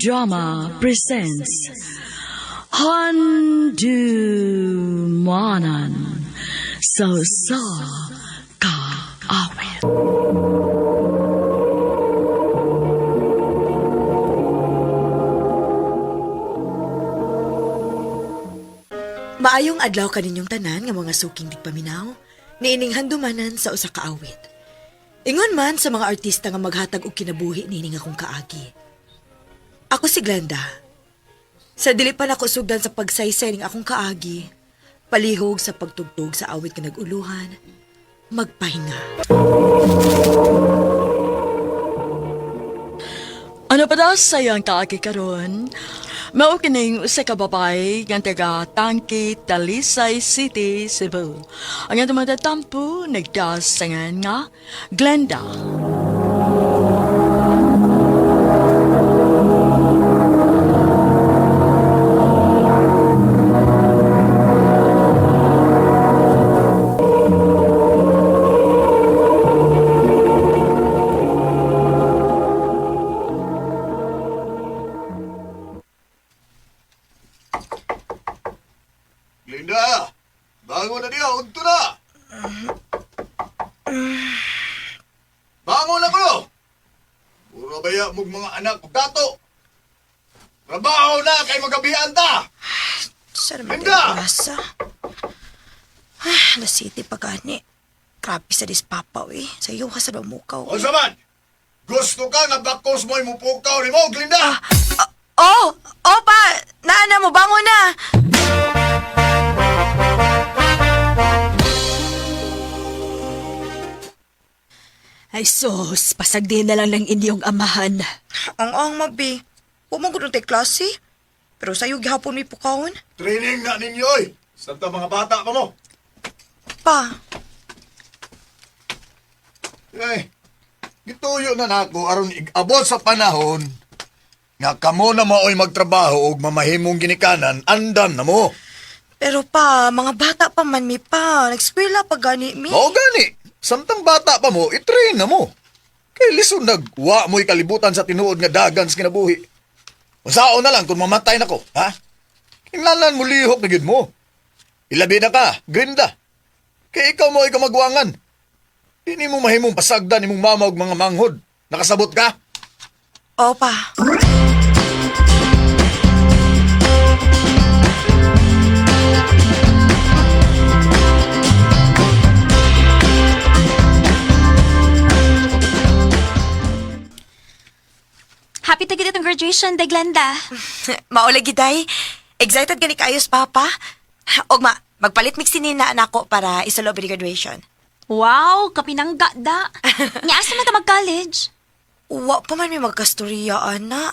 Drama presents Handumanan sa Usa Ka Awit. Maayong adlaw kaninyong tanan nga mga suking digpaminaw, niining handumanan sa usa ka awit. Ingon man sa mga artista nga maghatag og kinabuhi niining akong kaagi. Ako si Glenda. Sa dili pa nako sugdan sa pagsaysay ning akong kaagi, palihog sa pagtugtog sa awit nga nag-uluhan, magpahinga. Ano pa daw sa iyang kaagi karon? Mao kining usa ka babae nga taga Tangki, Talisay City, Cebu. Ang atong mga tatampo nagdasangan nga Glenda. Linda! Bangon na niya! Unto na! Bangon na ko! Puro baya mong mga anak ug dato! Trabaho na kay magabian ta! Sa naman Glenda! oras. Ah, na city pa gani. Grabe sa dispapa eh. Sa iyo ka sa mamukaw. O man! Gusto ka nga bakos mo'y mupukaw ni mo, Glinda! Oh! Oh pa! Naana mo, bangon na! Ay sus, pasagdihin na lang ng inyong amahan. Ang ang mabi. Huwag mo tay klase. Pero sa'yo gihapon may pukawon. Training na ninyo oy! Santa mga bata pa mo! Pa, Ay, gituyo na nako aron igabot sa panahon nga kamo na maoy magtrabaho ug mamahimong ginikanan, andam na mo. pero pa, mga bata pa man mi pa. Nagskwela pa gani mi. Mao gani, samtang bata pa mo, itrain na mo. Kay lisod nagwa mo'y kalibutan sa tinuod nga dagan sa kinabuhi. Unsaon na lang kung mamatay nako, ha? Kinahanglan mo lihok na gyud mo. Ilabi na ka, grinda. Kay ikaw mo kamagwangan. Di nimo mahimong pasagdan imong mama ug mga manghod. Nakasabot ka? Oh pa. Happy to get itong graduation, de Glenda. Maulagi day. Excited gani kaayos papa. Og ma, magpalit mix ni na anak ko para isulob ni graduation. Wow, kapinangga da. Nga asa man ta mag-college? Wa pa man may magkastorya, ana.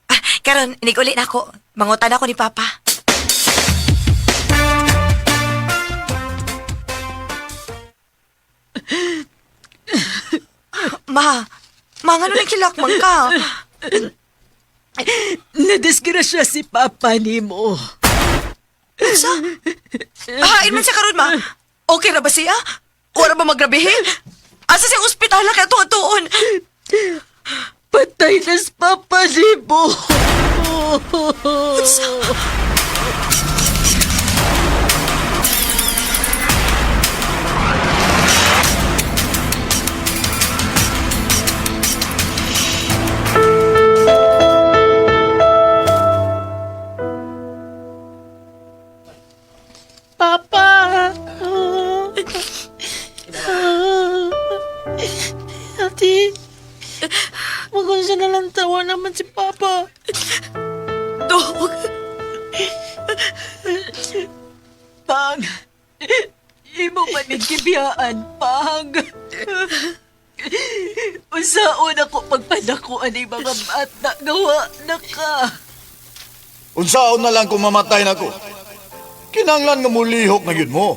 Ah, karon, inig-uli na ako. Mangutan ako ni Papa. Ma, ma, nga nung kilakman ka? Nadisgrasya si Papa nimo. Sa? Hain man siya karon, ma. Okay ra ba siya? Ora ba magrabihin? Asa siyang ospital na kaya tuon-tuon? Patay na si Papa nimo. Papa! Ate, magunsa na lang tawa naman si Papa. Dog. Pang, imo man ni gibiyaan, Pang. Unsaon ako pagpadakuan ni mga bata gawa na ka. Unsaon na lang kung mamatay nako. Kinahanglan nga mulihok na gyud mo.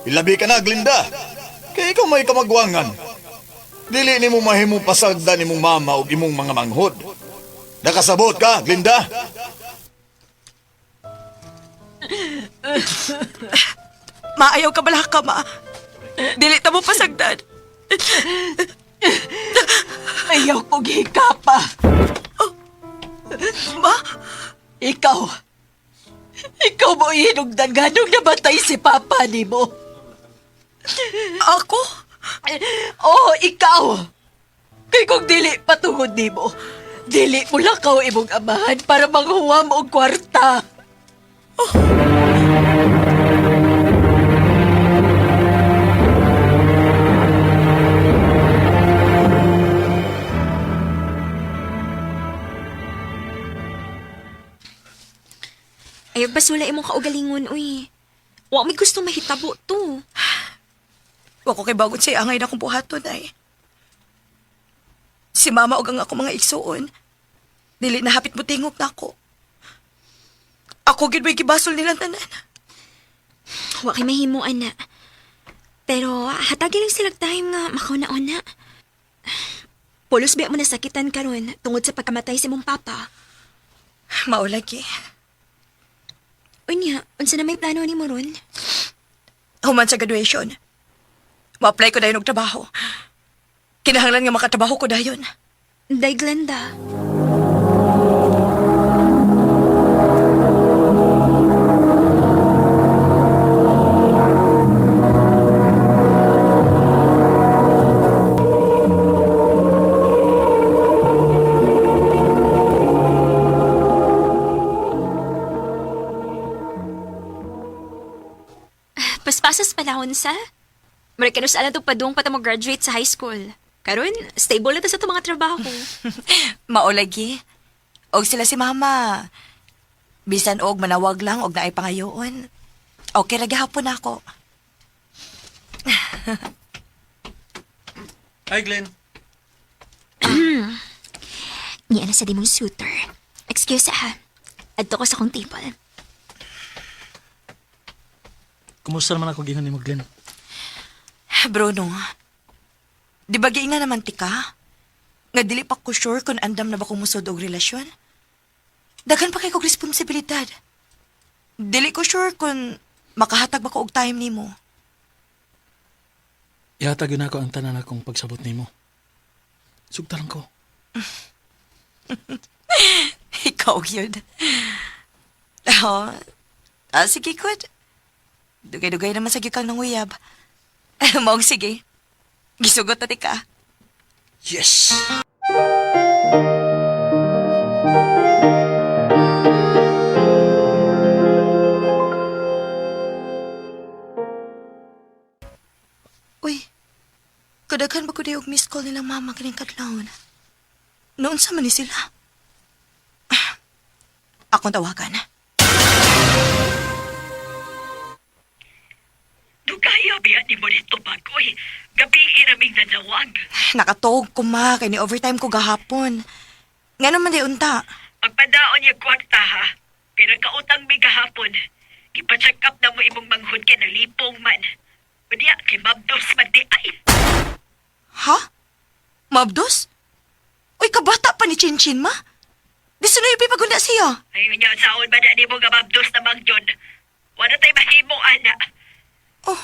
Ilabi ka na, Glinda. Kay ikaw may kamagwangan. Dili nimo mahimong pasagdan imong mama ug imong mga manghod. Nakasabot ka, Glinda? Maayaw ka bala ka, ma. Dili ta mo pasagdan. Ayaw kong hikapa. Ikaw. Ikaw mo hinugdan nganong namatay si Papa nimo. Ako? Oo, ikaw. Kay kung dili patungod nimo, dili mo lakaw imong amahan para manghuwam og kwarta. Ayaw basula imong kaugalingon, uy. Wa may gusto mahitabo to. Wa ko kay bagot sa angay na akong buhaton ay. Si mama og ang ako mga igsuon. Dili na hapit mo tingog na ako. Ako gid may gibasol nilang tanan. Wa kay mahimo, ana. Pero hatagi lang sila time nga makauna-una. Pulos ba mo nasakitan karon tungod sa pagkamatay sa imong papa? Maulagi. Unya, unsa na may plano nimo ron? Human sa graduation. Ma-apply ko dayon og trabaho. Kinahanglan nga makatrabaho ko dayon. Day Glenda. Paspasas panahon sa. Marikanos ala to padung pa ta mo graduate sa high school. Karon, stable na ta sa itong mga trabaho. Maulagi. Og sila si mama. Bisan og manawag lang og naay pangayoon. Okay ra gihapon ako. Hi, Glenn. Niya na sa di mong suitor. Excuse ha. Adto ko sa akong table. Kumusta naman ako gingon ni mo, Glenn? Bruno, di ba giingnan naman ti ka? Nga dili pa ko sure kung andam na ba kung musod og relasyon. Daghan pa kay kog responsibilidad. Dili ko sure kung makahatag ba ko og time nimo. Ihatag yun ako ang tanan akong pagsabot nimo. Sugtaran ko. Ikaw yun. Oo. Ah, sige, good. Dugay-dugay naman sa gyud kang nanguyab. Maong sige. Gisugot na ti ka. Yes! Uy, kadaghan ba ko di og miss call nilang mama kining kadlawon? Noon sa man ni sila. Ah, akong tawagan. Dugaya biya ni mo nito bagoy. Gabi iraming nanawag. Nakatuog ko ma, kay ni overtime ko gahapon. Nga naman di unta. Pagpadaon niya kwarta ha. Pero kautang mi gahapon. Gipa-check up na mo imong manghud kay nalipong man. Unya kay mabdos man di ay. Ha? Mabdos? Uy, kabata pa ni Chinchin ma? Di sunoy pagunda siya. Ay unya saon ba na nimo nga mabdos na mangyon. Wala tay mahimo ana. Oh,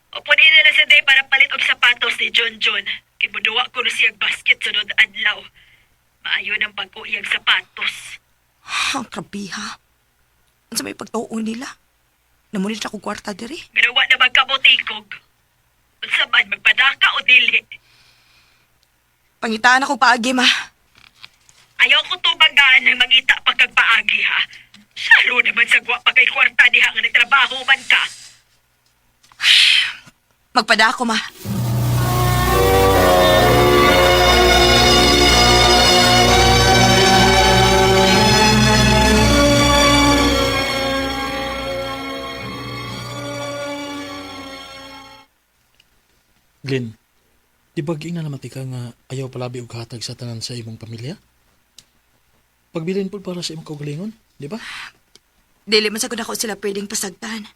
Upunin na lang sa day para palit og sapatos ni John John. Kay muduwa ko na siyang basket sunod adlaw. Maayo ng pag-uiyang sapatos. ang grabe ha. Ano sa may pagtuo nila? Namunit ako kwarta diri. Ganawa na magkabutikog. Unsa man magpadaka o dili. Pangitaan ako paagi ma. Ayaw ko tubagaan ng mangita pa kag paagi ha. Saro naman sa gwa pa kay kwarta diha nga nagtrabaho man ka. Magpada ako ma. Glenn, di ba giingnan naman ti ka nga ayaw palabi og hatag sa tanan sa imong pamilya? Pagbilin po para sa imong kaugalingon, di ba? Dili man sagud ako sila pwedeng pasagdan.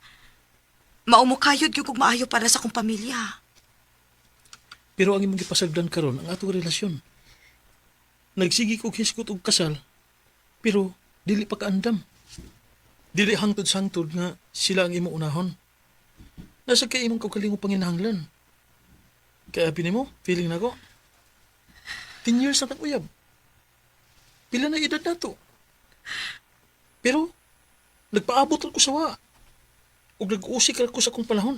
Maumukayod gyud kog maayo para sa akong pamilya. Pero ang imong gipasagdan karon ang atong relasyon. Nagsigi kog hisgot og kasal, pero dili pa kaandam. Dili hangtod sangtod nga sila ang imong unahon. Nasa kay imong kaugalingong panginahanglan. Kaya nimo, feeling nako. 10 years na tag uyab. Pila na edad nato. Pero Nagpaabot ra ko sa wa. Ug nag-usik ra ko sa akong panahon.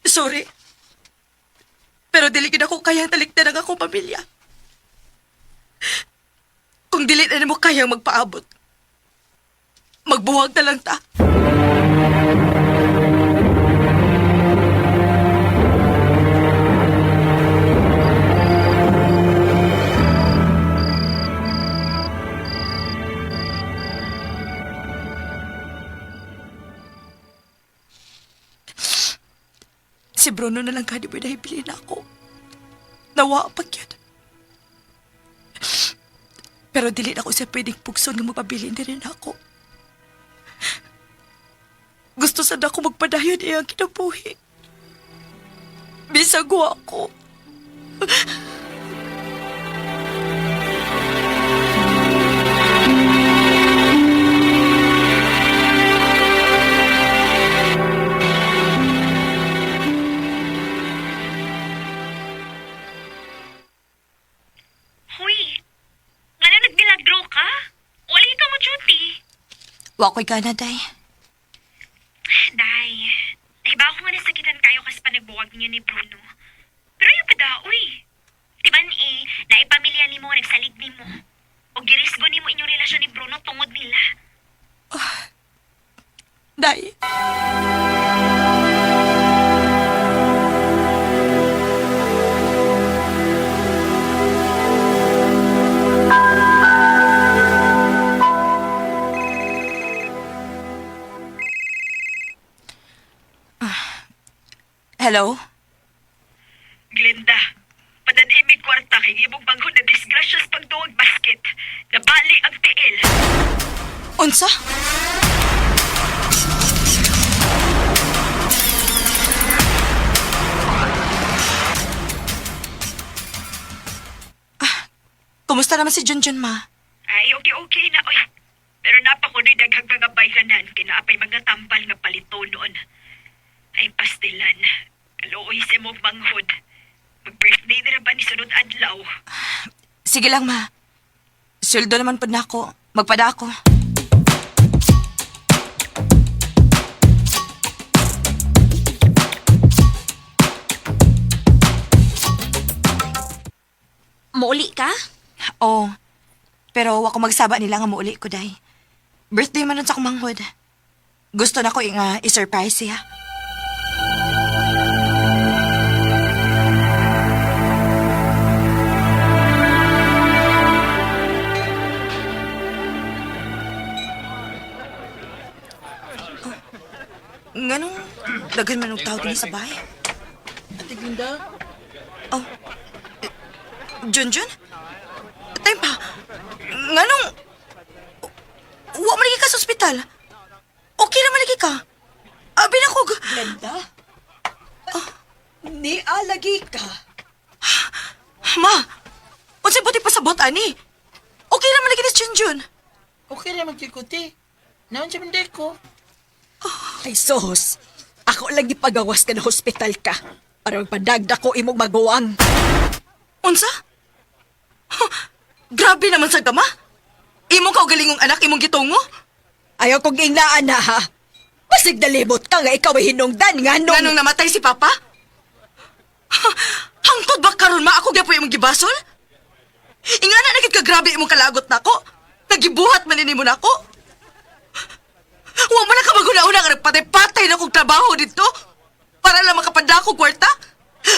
Sorry. Pero dili gid ako kayang talikdan ang akong pamilya. Kung dili na nimo kayang magpaabot, magbuwag na lang ta. Si Bruno na lang kani mo nahibilin ako. Nawa pag yun. Pero dili na ako siya pwedeng pugson nga mapabilin na rin ako. Gusto sad ako magpadayon iyang kinabuhi. Bisag wa ako. Huy, nga nagmilagro ka? Wala ka mo duty. Wa ko'y gana, day. Day, nahiba ako nga nasakitan kayo kas panagbuwag niyo ni Bruno. Pero yung pa uy. Tiban eh, naipamilya nimo nga nagsalig nimo. O girisgo nimo inyong relasyon ni Bruno tungod nila. Day. Ah. Hello? Glenda, padanimig kwarta kay imong banghod na disgrasyas pagduwag basket. Nabali ang tiil. Unsa? Ah, kumusta naman si Junjun, ma? Ay, okay, okay na, oy. Pero napakunoy daghang mga baykanan, kinaapay mga tambal nga palito noon. Ay, pastilan. Kaluoy sa imong manghod. Mag-birthday na ra ba ni sunod adlaw? Sige lang, ma. Sweldo naman pud na ako. Magpada ako. Muuli ka? Oo. Pero wa ko magsaba nila nga muuli ko, day. Birthday man nun sa kumanghod. Gusto na ko nga i-surprise siya. Oh, nganong daghan man og tao dinhi sa bahay? Ate Glinda, Oh. Eh, Junjun? Time pa. Nganong... Wa man lagi ka sa ospital. Okay naman lagi ka. Abi na ko. Glenda? Nialagi ka. Ma, unsay buti pasabot ani? Okay naman lagi ni Junjun. okay naman kay Kuti. Naon siya manday ko? Ay sos, ako lang gipagawas ka na hospital ka. Para magpadagda ko imong maguwang. Unsa? Huh, grabe naman sa gama. Imong kaugalingong anak imong gitungo. Ayaw kong inglaan na ha. Basig nalimot ka nga ikaw ay hinungdan nga nung... Nganong namatay si Papa? Ha, hangtod ba karon ma ako gyapon imong gibasol? Ingana na gid ka grabe imong kalagot nako. Nagibuhat man nimo nako. Wa man na ka maguna-una nga nagpatay-patay na kog trabaho dito para lang makapadako kwarta,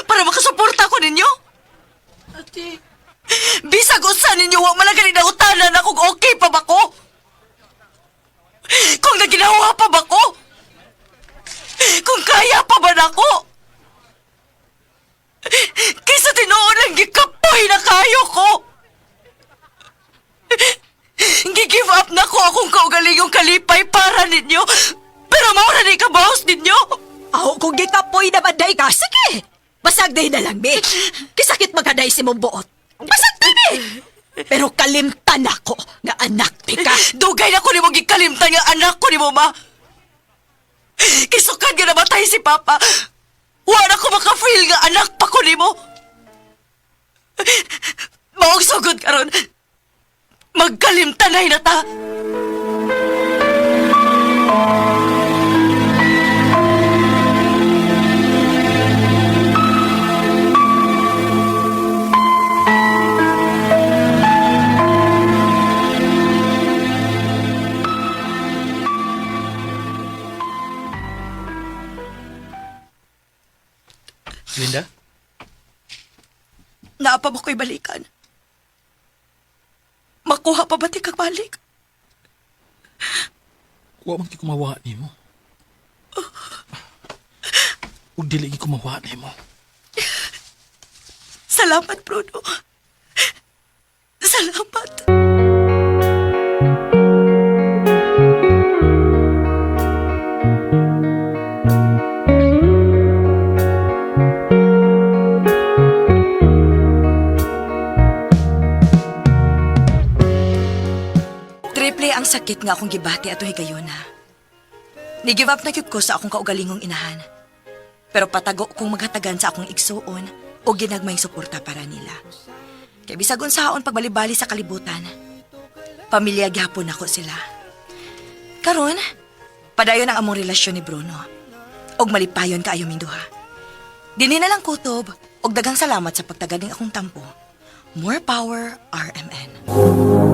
para makasuporta ko ninyo. Ate, Bisag usa ninyo wa man na gani nautanan na kung okay pa ba ko. Kung naginawa pa ba ko? Kung kaya pa ba nako? Kaysa tinuod lang gikapoy na kayo ko. Gi-give up na ko akong kaugalingong kalipay para ninyo. Pero mao na ni kabaos ninyo. Aw, kung gikapoy naman day ka, sige! Basag day na lang, mi. Kisakit magkaday si mong buot. Basag day, mi! Pero kalimtan ako nga anak ti ka. Dugay na ko nimo gikalimtan nga anak ko nimo ma. Kisukan nga namatay si Papa. Wala ko maka-feel nga anak pa ko nimo. Maog sugod karon. Magkalimtanay na ta. Napa ba ko'y balikan? Makuha pa ba ti kag balik? Wa man ti kumawa nimo. Ug dili gi kumawa nimo. Salamat, Bruno. Salamat. Triple ang sakit nga akong gibati ato higayona. Ni-give up na gyud ko sa akong kaugalingong inahan. Pero patago kong maghatagan sa akong igsuon o ginagmay suporta para nila. Kay bisag unsaon pagbalibali sa kalibutan, pamilya gihapon nako sila. Karon, padayon ang among relasyon ni Bruno. Og malipayon kaayo ming duha. Dinhi na lang kutob og daghang salamat sa pagtagaling akong tampo. More power, RMN.